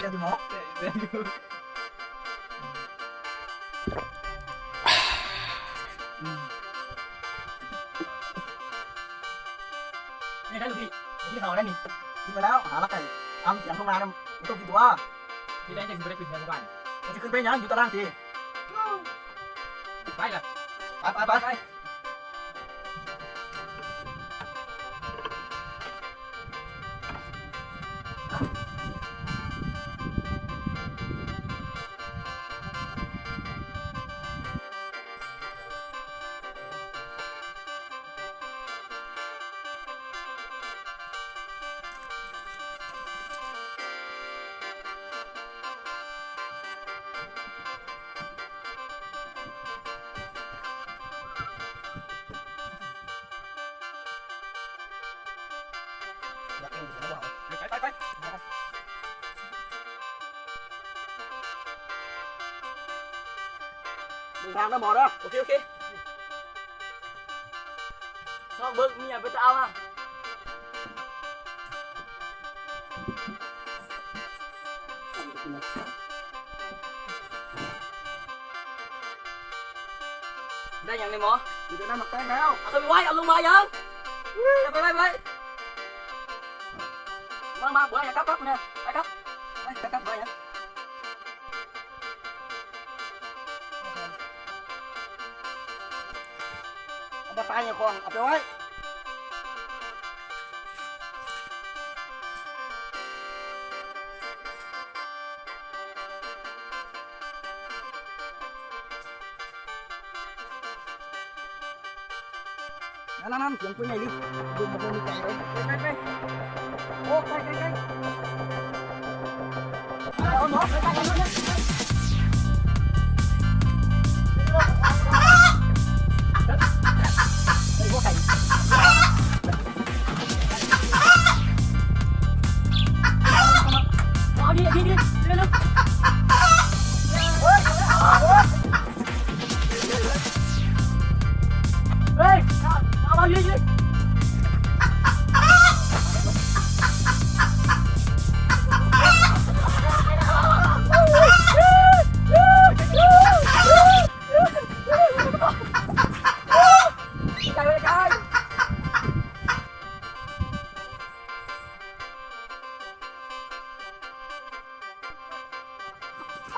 ແຊບຢູ່ເນາະ ແຊບຢູ່ ອືມ ນີ້ໄດ້ລູກພີ່ ກິນເຂົ້າໄດ້ນີ້ ກິນໄປແລ້ວ ຫາລັກໄກ່ ອຳສຽງທົ່ງນານຳ ບໍ່ຕ້ອງກິນຕົວະ ນີ້ໄດ້ ຈັ່ງຊິບໍ່ໄດ້ຂຶ້ນເຮືອນໝູ່ບ້ານ ມັນຊິຂຶ້ນໄປຫຍັງ ຢູ່ຕາລ່າງຕິ ໄປລະ ໄປ ໄປ ໄປ ໄປ. ໄປ ໄປ ໄປ ເດີນທາງເດີໝໍເດີ. ໂອເຄ ໂອເຄ. ຊອກເບິ່ງ ມີຫຍັງເປັນຕາເອົາມາ. ໄດ້ຫຍັງນີ້ໝໍ? ມີແຕ່ນ້ຳໝາກແຕງແລ້ວ. ເອົາໄປໄວ້ ເອົາລົງມາຫຍັງ? ເອົາໄປໄວ້ ໄປໄວ້. ມາ ມາ ບໍ່ໄດ້ ກັບ ກັບ ນີ້ ໄປ ກັບ ໄປ ກັບ ກັບ ບໍ່ໄດ້ຫຍັງ. ເອົາມາຕາຍຫຍັງຂອງ ເອົາໄປໄວ້. ນັ້ນໆ ສຽງປືນໃຫຍ່ດິ ບໍ່ມີໃຈເລີຍ. ໄປ ໄປ ໄປ ໂອ້ ໄກ ໄກ ໄກ.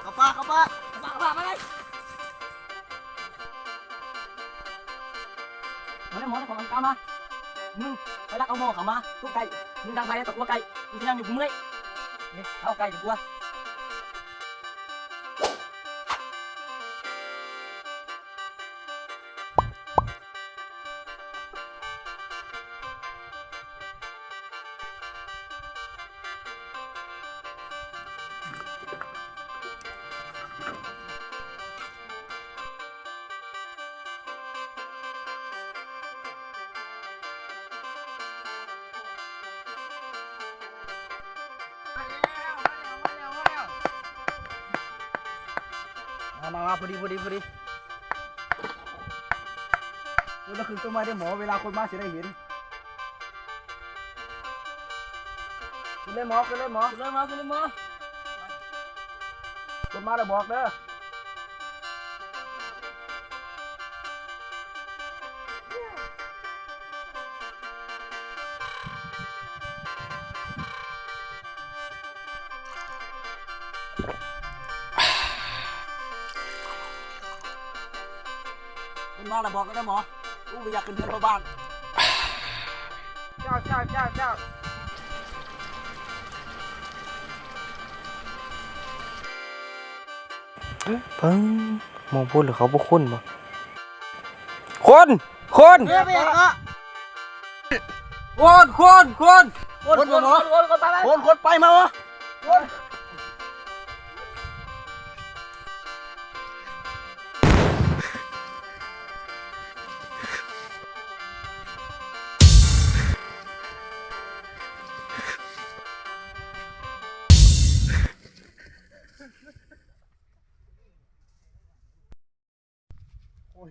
ເຂົ້າປ່າ ເຂົ້າປ່າ ເຂົ້າປ່າ ເຂົ້າປ່າ ມາເລີຍ. ມາເລີຍໝໍ ເຈົ້າຂອງກາມາ. ມຶງໄປລັກເອົາໝໍເຂົ້າມາ ຕົວໄກ່ ມຶງດັງໄຟໃຫ້ຕົວໄກ່ ມຶງຊິຍັງຢູ່ກູເມື່ອຍ. ເອົາໄກ່ດີກວ່າ. ມາ ມາ ມາ ພໍດີ ພໍດີ ພໍດີ. ເອີ ລະຂຶ້ນຕົ້ນໄມ້ເດີໝໍ ເວລາຄົນມາຊິໄດ້ເຫັນ. ຂຶ້ນເລີຍໝໍ ຂຶ້ນເລີຍໝໍ ຂຶ້ນເລີຍໝໍ ຂຶ້ນເລີຍໝໍ. ຄົນມາລະບອກເດີ. ເພິ່ນມາແລ້ວບອກກັນເດີໝໍ. ກູບໍ່ຢາກຂຶ້ນເຮືອນພໍ່ບ້ານ. ເຈົ້າ ເຈົ້າ ເຈົ້າ ເຈົ້າ. ເບິ່ງ ມອງພຸ້ນ ຫຼື ເຂົາບໍ່ຄົນບໍ່? ຄົນ! ຄົນ! ເອີ ເປັນຫຍັງເກາະ? ຄົນ! ຄົນ! ຄົນ! ຄົນ! ຄົນ! ຄົນ! ໄປມາວະ! ຄົນ! ໂອ້ຍ